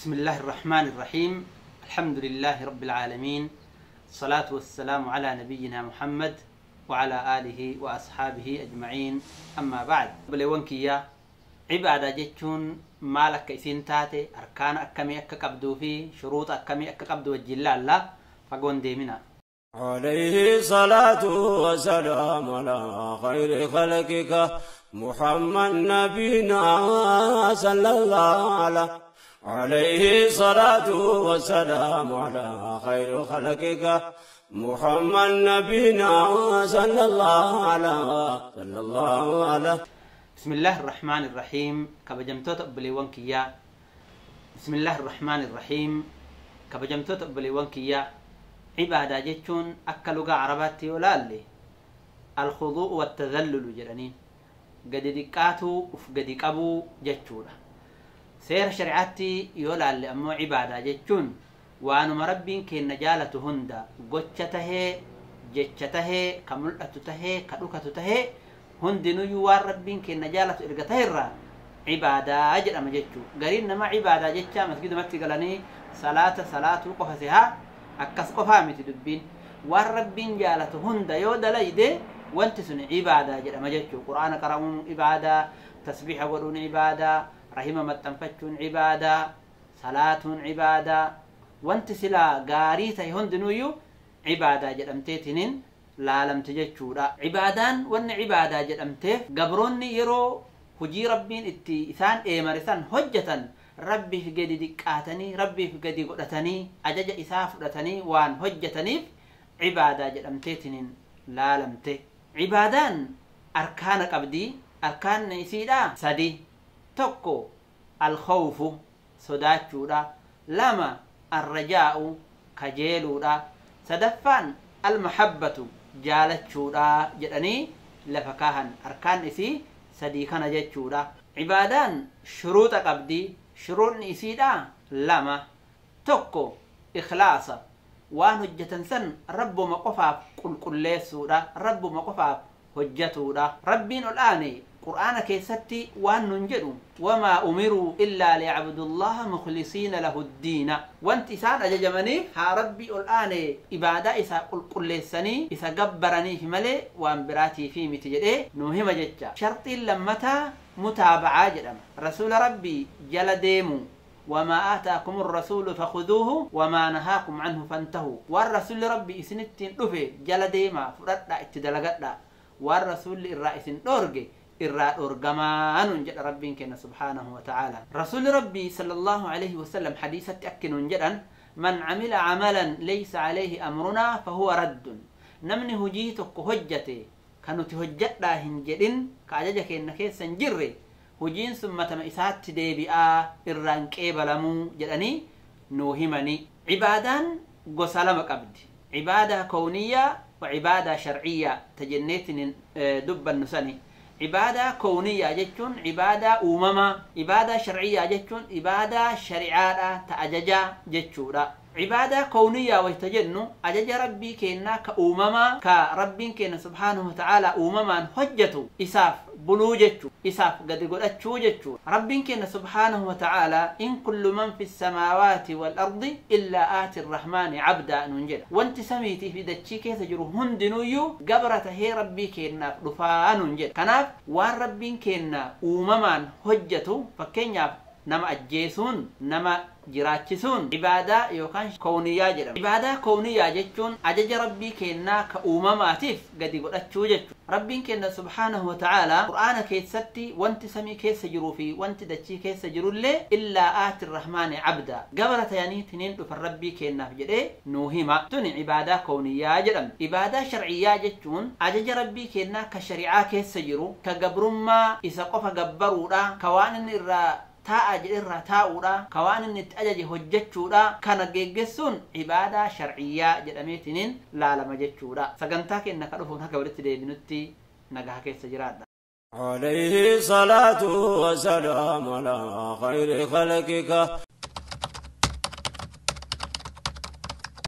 بسم الله الرحمن الرحيم. الحمد لله رب العالمين، الصلاة والسلام على نبينا محمد وعلى آله وأصحابه أجمعين، أما بعد. Obboleewwan kiyya, عبادة jechuun maal akka isiin taate, arkaana akkamii akka qabduu fi shuruuxa akkamii akka qabdu wajjin laalla. Fagoon deemina. عليه صلاة وسلام على خير خلقك محمد نبينا صلى الله عليه. عليه صلاة وسلام على خير خلقك محمد نبينا صلى الله عليه، صلى الله عليه. بسم الله الرحمن الرحيم. Kabajamtoota obboleewwan kiyyaa، بسم الله الرحمن الرحيم. Kabajamtoota obboleewwan kiyyaa، عبادة jechuun akka lugaa Arabaatti yoo laalle الخضوع والتذلل jedhaniin, gadi diqqaatuu, uf gadi qabuu jechuudha. Seera shari'aatti yoo laalle ammoo عبادة jechuun waanuma Rabbiin kenna jaalatu hunda, gocha tahee, jecha tahee, ka mul'atu tahee, ka dhukatu tahee, hundinuyyuu waan Rabbiin kenna jaalatu erga taherraa عبادة jedhama jechuu. Gariin nama عبادة jecha masgidumatti galanii salaata salaatuu qofa sehaa. Akkas qofaa miti dubbiin. Waan Rabbiin jaalatu hunda yoo dalayde wanti sun عبادة jedhama jechuu. Qur'aana qara'uun عبادة, tasbiixa godhuun عبادة, rahima maxxanfachuun عبادة, salaatuun عبادة. Wanti silaa gaarii ta'e hundinuyyuu عبادة jedhamteetiniin laalamte jechuudha. Cibaadaan wanni عبادة jedhamteef gabroonni yeroo hujii Rabbiin itti isaan eemare san hojjetan Rabbiif gadi diqqaatanii, Rabbiif gadi godhatanii, ajaja isaa fudhatanii waan hojjetaniif عبادة jedhamteetiniin laalamte. Cibaadaan arkaana qabdii. Arkaanni isiidha sadi. Tokko الخوف, sodaachuudha. Lama الرجاء, kajeeluudha. Sadaffaan المحبة, jaalachuudha jedhanii lafa kaahan. Arkaan isii sadii kana jechuudha. Cibaadaan shuruuxa qabdi. Shuruuxni isiidha lama. Tokko ikhlaasa, waan hojjetan san Rabbuma qofaaf qulqulleessuudha, Rabbuma qofaaf hojjetuudha. Rabbiin ol aane Qur'aana keessatti waan nun jedhu: وما أمروا إلا ليعبدوا الله مخلصين له الدين. Wanti isaan ajajamaniif haa Rabbii ol aane ibaadaa isaa qulqulleessanii isa gabbaraniif malee waan biraatiifi miti jedhee nuu hima jecha. Sharxiin lammataa mutaabacaa jedhama, rasuula Rabbii jala deemu. وما آتاكم الرسول فخذوه وما نهاكم عنه فانتهوا. Waan rasuulli Rabbii isinittiin dhufe jala deemaa, fudhadhaa, itti dalagadhaa. Waan rasuulli irraa isin dhoorge irraa dhorgamaa nun jedha Rabbiin kenna سبحانه وتعالى. Rasuulli Rabbii صلى الله عليه وسلم hadiisatti akki nun jedhan: من عمل عملا ليس عليه أمرنا فهو رد. Namni hujii tokko hojjate kan nuti hojjadhaa hin jedhin, ka ajaja kenna keessa hin jirre, hujiin sun matama isaatti deebi'aa, irraan qeebalamuu jedhanii nuu himani. Cibaadaan gosa lama qabdi: عبادة كونية وعبادة شرعية tajenneetin dubbannu sani. عبادة كونية jechuun عبادة uumamaa, عبادة شرعية jechuun عبادة shari'aadha ta ajajaa jechuudha. عبادة كونية wayta jennu ajaja Rabbii kennaa ka uumamaa, ka Rabbiin kenna سبحانه وتعالى uumamaan hojjetu, isaaf buluu jechuu, isaaf gadi godhachuu jechuu. Rabbiin kenna سبحانه وتعالى: إن كل من في السماوات والأرض إلا آتي الرحمن عبدا nun jedha. Wanti samiitii fi dachii keessa jiru hundinuyyuu gabra tahee Rabbii kennaaf dhufaa nun jedha. Kanaaf waan Rabbiin kenna uumamaan hojjetu, fakkeenyaaf nama ajjeesuun, nama jiraachisuun, عبادة yookaan كونية jedhama. عبادة كونية jechuun ajaja Rabbii kennaa ka uumamaatiif gadi godhachuu jechuudha. Rabbiin kenna سبحانه وتعالى Qur'aana keessatti wanti samii keessa jiruu fi wanti dachii keessa jirullee إلا آتي الرحمن عبدا, gabra tayaniitiniin dhufan Rabbii kennaaf jedhee nuu hima. Tuni عبادة كونية jedhamti. عبادة شرعية jechuun ajaja Rabbii kennaa ka shari'aa keessa jiru, ka gabrummaa isa qofa gabbaruudha, ka waan inni irraa taa'a jedherraa taa'uudha, ka waan inni itti ajaje hojjechuudha. Kana geggessuun عبادة شرعية jedhameetiniin laalama jechuudha. Sagantaa kenna ka dhufuun haga walitti deebinutti nagaa keessa jiraadha. عليه صلاة وسلام على خير خلقك.